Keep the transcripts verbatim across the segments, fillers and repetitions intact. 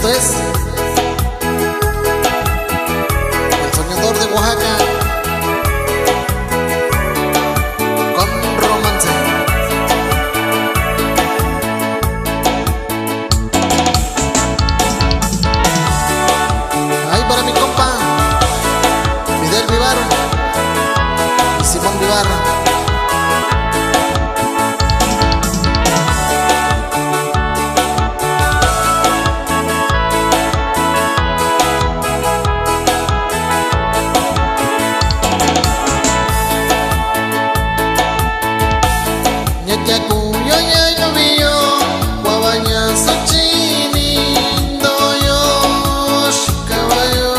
Esto es el soñador de Oaxaca con romance. Ahí para mi compa Fidel Vivar y Simón Vivar. Ñachakuyo ñañoviyo, guabaña sochini, doyo, shikabayo.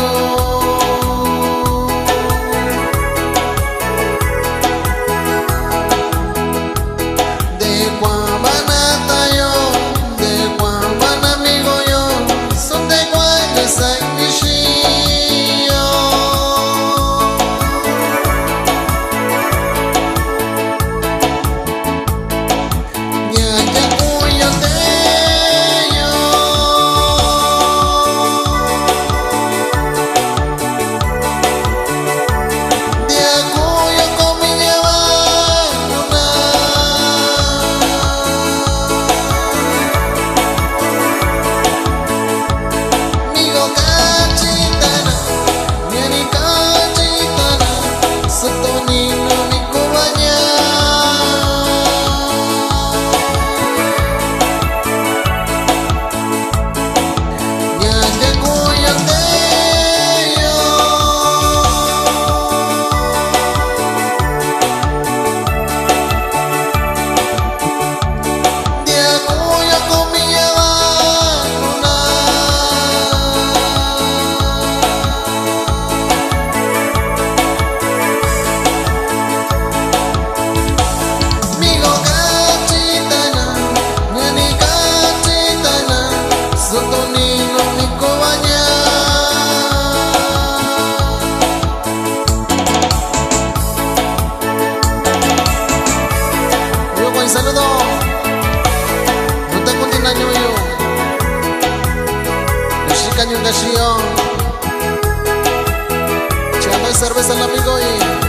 De guabana tayo, de guabana amigo yo, son de guayas ay mishi yo. Yo con saludo. No te cuento un año yo. Yo sí cañón de Sion. Echando cerveza al amigo y